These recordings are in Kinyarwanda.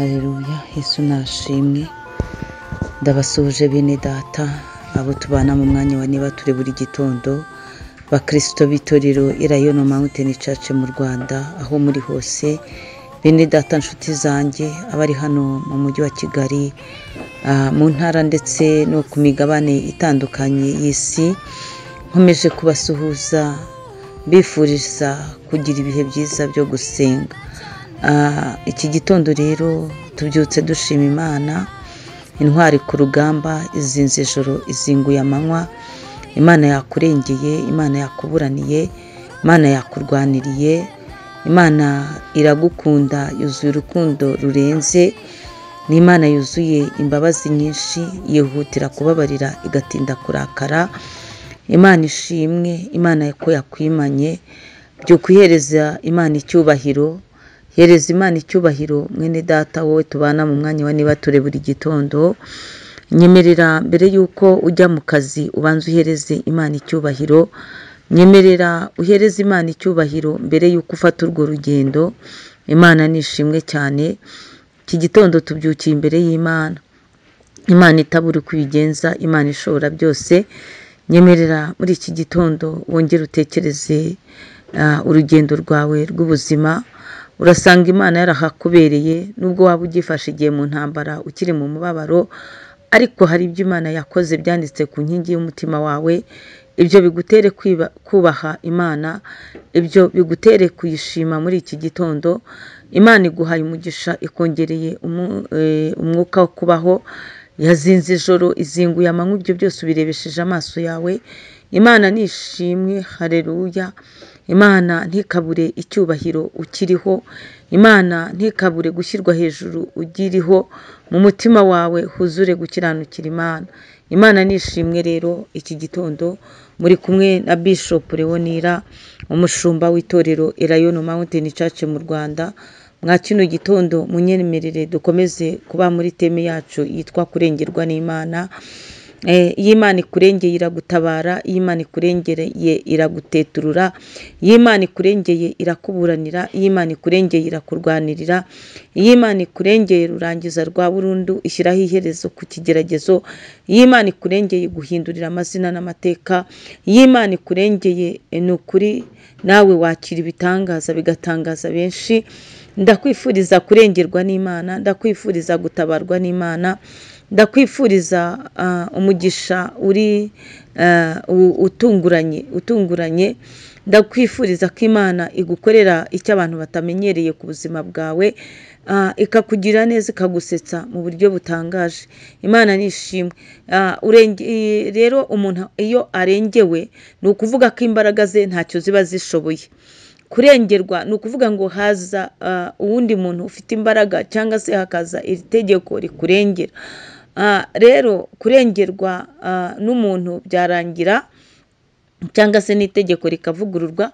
Haleluya, Yesu nashimwe. Ndabasuhuje bene data, abo tubana mu mwanya wa niba turi buri gitondo, bakristo b'itorero Elayono Mountain Church mu Rwanda, aho muri hose. Bene data, nshuti zanjye, abari hano mu mujyi wa Kigali, mu ntara ndetse no ku migabane itandukanye y'isi, nkomeje kubasuhuza mbifuriza kugira ibihe byiza byo gusenga. Iki gitondo rero tubyutse dushima Imana, intwari ku rugamba, izinze ijoro izinguye amanywa. Imana yakurengeye, Imana yakuburaniye, Imana yakurwaniriye, Imana iragukunda, yuzuye urukundo rurenze. Ni Imana yuzuye imbabazi nyinshi, yihutira kubabarira igatinda kurakara. Imana ishimwe, Imana ko yakwimanye. Byuka Imana icyubahiro, hereza Imana icyubahiro mwene data, wowe tubana mu mwanya wa niba ture buri gitondo. Nyemerera mbere yuko ujya mu kazi ubanze uhereze Imana icyubahiro. Nyemerera uhereze Imana icyubahiro mbere yuko ufata urwo rugendo. Imana nishimwe cyane. Iki gitondo tubyukiye imbere y'Imana, Imana itabura uko ibigenza, Imana ishobora byose. Nyemerera muri iki gitondo wongere utekereze urugendo rwawe rw'ubuzima. Urasanga Imana yarahakubereye, nubwo waba ugifashe igihe mu ntambara, ukiri mu mubabaro, ariko hari ibyo Imana yakoze byanditse ku nkingi y'umutima wawe. Ibyo bigutere kubaha Imana, ibyo bigutere kuyishima muri iki gitondo. Imana iguhaye umugisha, ikongereye umwuka wo kubaho, yazinze ijoro izinguye amanywa, ibyo byose ubirebesheje amaso yawe. Imana nishimwe, haleluya. Imana ntikabure icyubahiro ukiriho, Imana ntikabure gushyirwa hejuru ugiriho, mu mutima wawe huzure gukiranukira Imana. Imana nishimwe rero iki gitondo muri kumwe na Bishop Leonira, umushumba w'itorero Elayono Mountain Church mu Rwanda. Mwa kino gitondo munyemerere dukomeze kuba muri teme yacu yitwa kurengerwa n'Imana. Iyo Imana ikurengeye iragutabara, iyo Imana ikurengereye iraguteturura, iyo Imana ikurengeye irakuburanira, iyo Imana ikurengeye irakurwanirira, iyo Imana ikurengeye rurangiza rwa burundu, ishyiraho iherezo ku kigeragezo, iyo Imana ikurengeye guhindurira amazina n'amateka, iyo Imana ikurengeye ni ukuri nawe wakira ibitangaza bigatangaza benshi. Ndakwifuriza kurengerwa n'Imana, ndakwifuriza gutabarwa n'Imana, ndakwifuriza umugisha uri utunguranye. Ndakwifuriza ko Imana igukorera icyo abantu batamenyereye ku buzima bwawe, ikakugira neza, ikagusetsa mu buryo butangaje. Imana nishimwe. Rero umuntu iyo arengewe ni ukuvuga ko imbaraga ze ntacyo ziba zishoboye. Kurengerwa ni ukuvuga ngo haza uwundi muntu ufite imbaraga, cyangwa se hakaza iri tegeko rikurengera. Rero kurengerwa n'umuntu byarangira, cyangwa se n'itegeko rikavugururwa,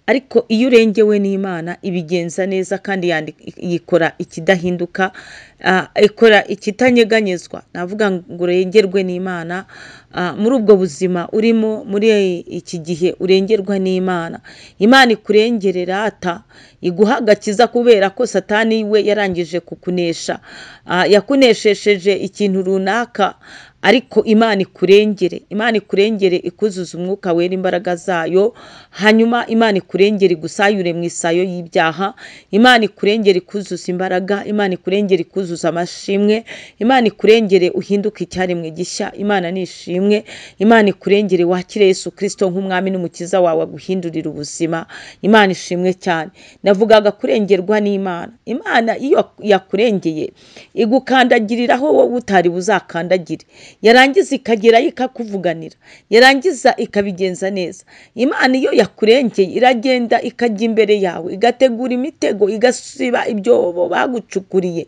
ariko iyo urengewe n'Imana ibigenza neza kandi yikora ikidahinduka, ikora ikitanyeganyezwa. Navuga ngo urengerwe n'Imana muri ubwo buzima urimo muri iki gihe, urengerwa n'Imana. Imana ikurengerera ata iguha agakiza, kubera ko Satani we yarangije kukunesha, yakuneshesheje ikintu runaka, ariko Imana ikurengere, Imana ikurengere ikuzuza umwuka wera imbaraga zayo. Hanyuma Imana ikurengere igusayure mu isayo y'ibyaha, Imana ikurengere ikuzuza imbaraga, Imana ikurengere ikuzuza amashimwe, Imana ikurengere uhinduke icyaremwe gishya. Imana nishimwe. Imana ikurengere wakire Yesu Kristo nk'umwami n'umukiza wawe, aguhindurira ubuzima. Imana ishimwe cyane. Navugaga kurengerwa n'Imana. Imana iyo yakurengeye igukandagiriraho wowe utari buzakandagire, yarangiza ikagerayo ikakuvuganira, yarangiza ikabigenza neza. Imana iyo yakurengeye iragenda ikajya imbere yawe, igategura imitego, igasiba ibyobo bagucukuriye.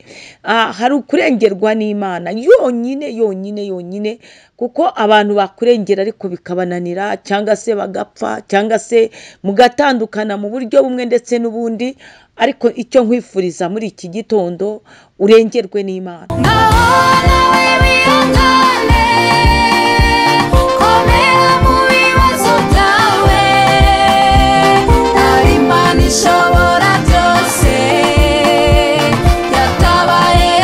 Hari ukurengerwa n'Imana yonyine yonyine yonyine, kuko abantu bakurengera ariko bikabananira, cyangwa se bagapfa, cyangwa se mugatandukana mu buryo bumwe ndetse n'ubundi. Ariko icyo nkwifuriza muri iki gitondo, urengerwe n'Imana. Imana ishobora byose, yatabaye.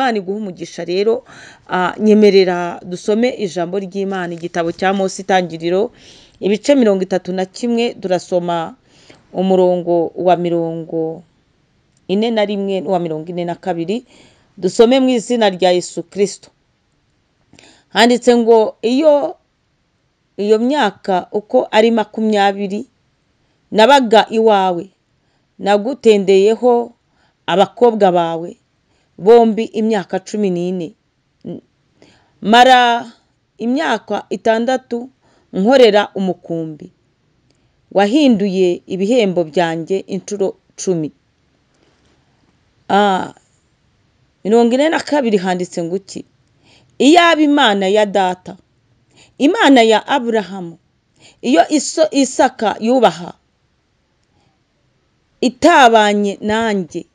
Imana iguhe umugisha. Rero nyemerera dusome ijambo ry'Imana, igitabo cya Mose, Itangiriro, ibice 31, turasoma umurongo wa 41 n'uwa 42. Dusome mu izina rya Yesu Kristo. Handitse ngo iyo myaka uko ari 20 nabaga iwawe, nagutendeyeho abakobwa bawe bombi imyaka 14, mara imyaka 6 nkorera umukumbi, wahinduye ibihembo byanjye inshuro 10. 42 handitse ngo iki? Iyaba Imana ya data, Imana ya Aburahamu, iyo Isaka yubaha, itabanye nanjye.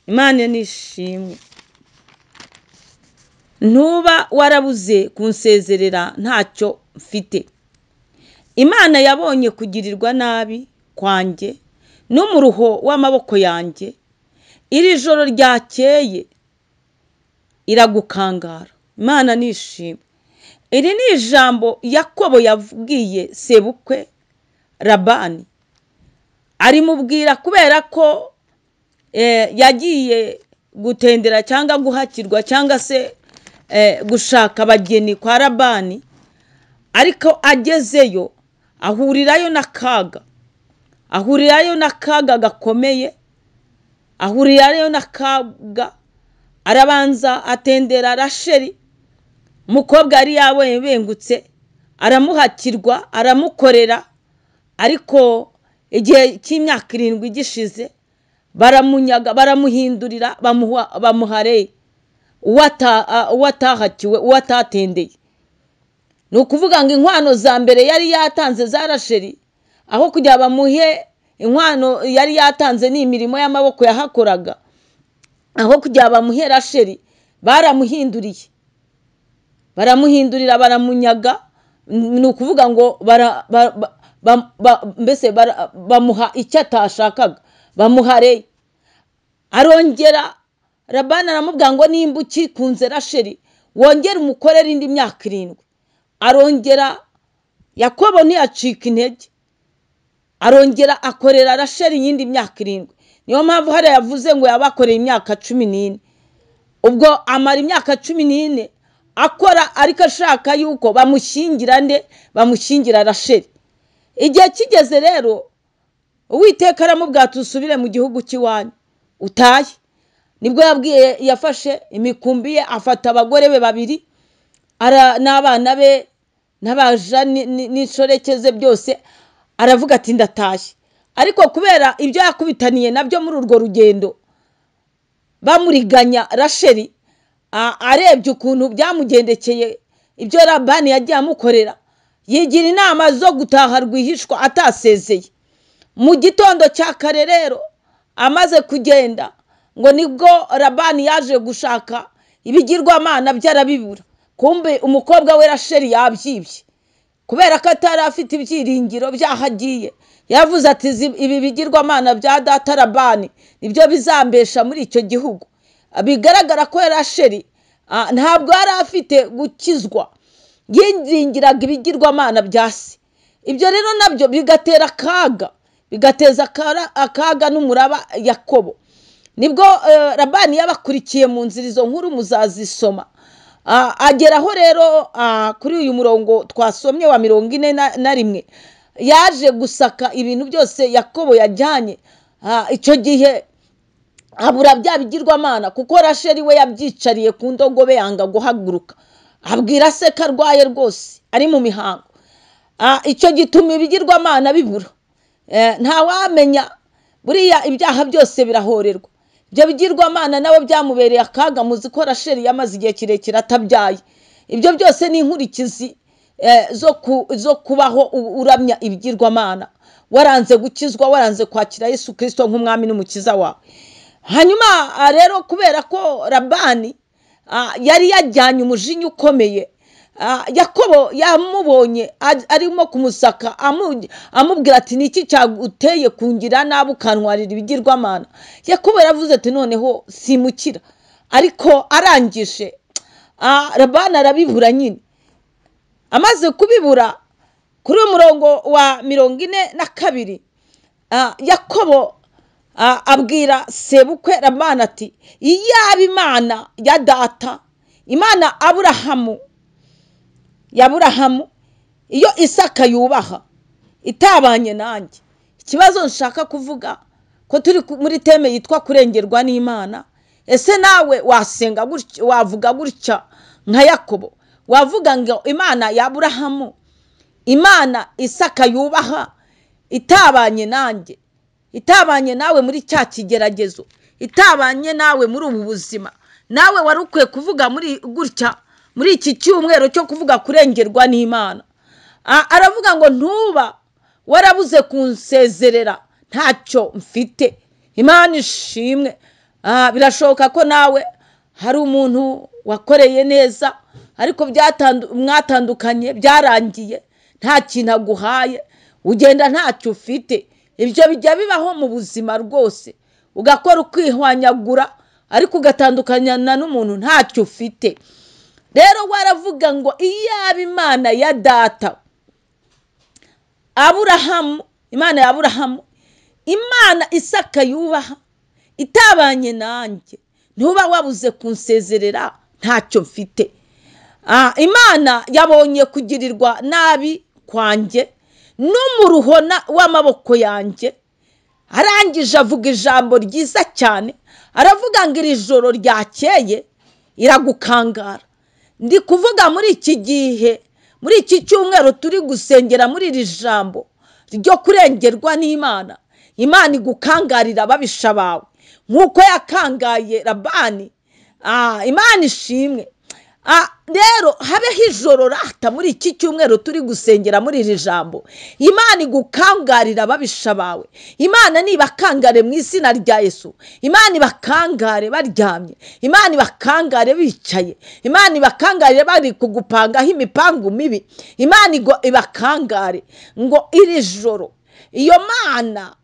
Imana nishimwe. Ntuba warabuze kunsezerera ntacyo mfite. Imana yabonye kugirirwa nabi kwanjye n'umuruho w'amaboko yanjye, iri joro ryakeye iragukangara. Imana nishimwe. Iri ni ijambo Yakobo yabwiye sebukwe Labani, arimubwira kubera ko yagiye gutendera cyangwa guhakirwa cyangwa se gushaka abageni kwa Labani, ariko agezeyo ahurirayo n'akaga, ahurirayo n'akaga gakomeye, ahurirayo n'akaga. Arabanza atendera Rasheli, umukobwa yari yabengutse, aramuhakirwa, aramukorera, ariko igihe cy'imyaka 7 gishize baramunyaga, baramuhindurira, bamuha Leya, uwatahakiwe, uwatatendeye. Ni ukuvuga ngo inkwano za mbere yari yatanze za Rasheli, aho kugira bamuhe inkwano yari yatanze ni imirimo y'amaboko yahakoraga, aho kugira bamuhe Rasheli baramuhinduriye, baramuhindurira, baramunyaga. Ni ukuvuga ngo mbese bamuha icyo atashakaga, bamuha Leya. Arongera Labani aramubwira ngo nimba ukikunze Rasheli wongere umukorere indi myaka 7. Arongera, Yakobo ntiyacika intege, arongera akorera Rasheli iyindi myaka 7. Niyo mpamvu hariya yavuze ngo yabakoreye imyaka 14. Ubwo amara imyaka 14 akora, ariko ashaka yuko bamushyingira nde? Bamushyingira Rasheli. Igihe kigeze rero Uwiteka aramubwira ati usubire mu gihugu cy'iwanyu utahe. Nibwo yabwiye, yafashe imikumbi ye, afata abagore be 2 n'abana be n'abaja n'inshoreke ze byose, aravuga ati ndatashye. Ariko kubera ibyo yakubitaniye nabyo muri urwo rugendo, bamuriganya Rasheli, arebye ukuntu byamugendekeye, ibyo Labani yagiye amukorera, yigira inama zo gutaha rwihishwa atasezeye. Mu gitondo cya kare rero amaze kugenda, ngo nibwo Labani yaje gushaka ibigirwamana bye arabibura. Kumbe umukobwa we Rasheli yabyibye, kubera ko atari afite ibyiringiro byahagiye. Yavuze ati ibi bigirwamana bya data Labani nibyo bizambesha muri icyo gihugu. Bigaragara ko Rasheli ntabwo yari afite gukizwa, yiringiraga ibigirwamana bya se. Ibyo rero nabyo bigatera akaga, bigateza akaga n'umuraba Yakobo. Nibwo Labani yabakurikiye mu nzira, izo nkuru muzazisoma. Ageraho rero kuri uyu murongo twasomye wa 41, yaje gusaka ibintu byose Yakobo yajyanye. Icyo gihe abura bya bigirwamana, kuko Rasheli we yabyicariye ku ndogobe yanga guhaguruka, abwira se ko arwaye rwose ari mu mihango. Icyo gituma ibigirwamana bibura. Ntawamenya, buriya ibyaha byose birahorerwa. Ibyo bigirwamana nawe byamubereye akaga. Muzi ko Rasheli yamaze igihe kirekire atabyaye. Ibyo byose ni inkurikizi zo kubaho uramya ibigirwamana, waranze gukizwa, waranze kwakira Yesu Kristo nk'umwami n'umukiza wawe. Hanyuma rero kubera ko Labani yari yajyanye umujinya ukomeye, Yakobo yamubonye arimo kumusaka, amubwira ati niki cyaguteye kungira nabi ukantwarira ibigirwamana? Yakobo yaravuze ati noneho simukira. Ariko arangije Labani arabibura nyine. Amaze kubibura kuri uyu murongo wa 42, Yakobo abwira sebukwe Labani ati iyaba Imana ya data, Imana Aburahamu y'Aburahamu, iyo Isaka yubaha itabanye nanjye. Ikibazo nshaka kuvuga ko turi muri teme yitwa kurengerwa n'Imana. Ese nawe wasenga gutya, wavuga gutya nka Yakobo? Wavuga ngo Imana ya Aburahamu, Imana Isaka yubaha itabanye nanjye, itabanye nawe muri cya kigeragezo, itabanye nawe muri ubu buzima. Nawe wari ukwiye kuvuga muri gutya muri iki cyumweru cyo kuvuga kurengerwa n'Imana. Aravuga ngo ntuba warabuze kunsezerera ntacyo mfite. Imana ishimwe. Birashoboka ko nawe hari umuntu wakoreye neza, ariko mwatandukanye byarangiye nta kintu aguhaye, ugenda ntacyo ufite. Ibyo bijya bibaho mu buzima rwose, ugakora ukihwanyagura ariko ugatandukanyana n'umuntu ntacyo ufite. Rero waravuga ngo iyaba Imana ya data Aburahamu, Imana ya Aburahamu, Imana Isaka yubaha itabanye nanjye, ntuba wabuze kunsezerera ntacyo mfite. Imana yabonye kugirirwa nabi kwanjye n'umuruho w'amaboko yanjye. Arangije avuga ijambo ryiza cyane, aravuga ngo iri joro ryakeye iragukangara. Ndi kuvuga muri iki gihe, muri iki cyumweru turi gusengera muri iri jambo ryo kurengerwa n'Imana. Imana igukangarira ababisha bawe nk'uko yakangaye Labani. Imana ishimwe. Rero habeho ijoro rata muri iki cyumweru turi gusengera muri iri jambo. Imana igukangarira ababisha bawe. Imana nibakangare mu izina rya Yesu. Imana ibakangare baryamye, Imana ibakangare bicaye, Imana ibakangare bari kugupangaho imipangu mibi. Imana ibakangare ngo iri joro iyo Mana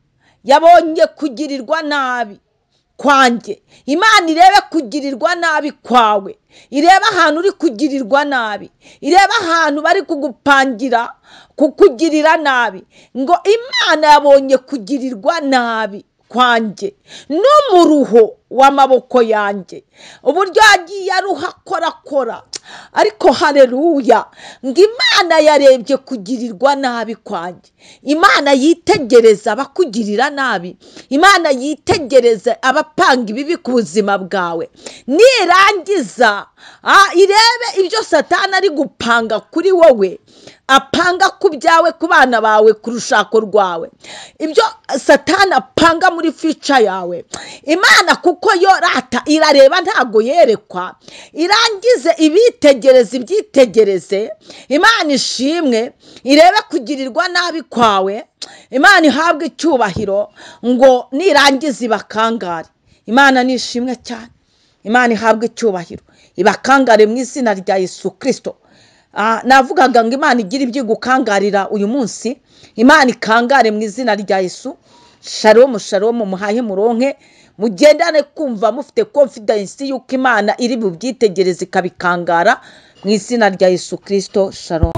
yabonye kugirirwa nabi kwanjye, Imana irebe kugirirwa nabi kwawe, irebe ahantu uri kugirirwa nabi, irebe ahantu bari kugupangira kukugirira nabi, ngo Imana yabonye kugirirwa nabi kwanjye n'umuruho w'amaboko yanjye. Uburyo yagiye aruha akorakora, ariko haleluya, ngo Imana yarebye kugirirwa nabi kwanjye. Imana yitegereza abakugirira nabi, Imana yitegereza abapanga ibibi ku buzima bwawe. Nirangiza irebe ibyo Satani ari gupanga kuri wowe, apanga ku byawe, ku bana bawe, ku rushako rwawe, ibyo Satani apanga muri future yawe. Imana kuko yo rata irareba ntago yerekwa, irangize ibitegereze ibyitegereze. Imana ishimwe, irebe kugirirwa nabi kwawe. Imana ihabwe icyubahiro ngo nirangize ibakangare. Imana nishimwe cyane, Imana ihabwe icyubahiro, ibakangare mu izina rya Yesu Kristo. Navugaga ngo Imana igira ibyo igukangarira uyu munsi. Imana ikangare mu izina rya Yesu. Shalom shalom, muhahe muronke, mugendane kumva mufite confidence yuko Imana iri bubyitegereze ikabikangara mu izina rya Yesu Kristo. Shalom.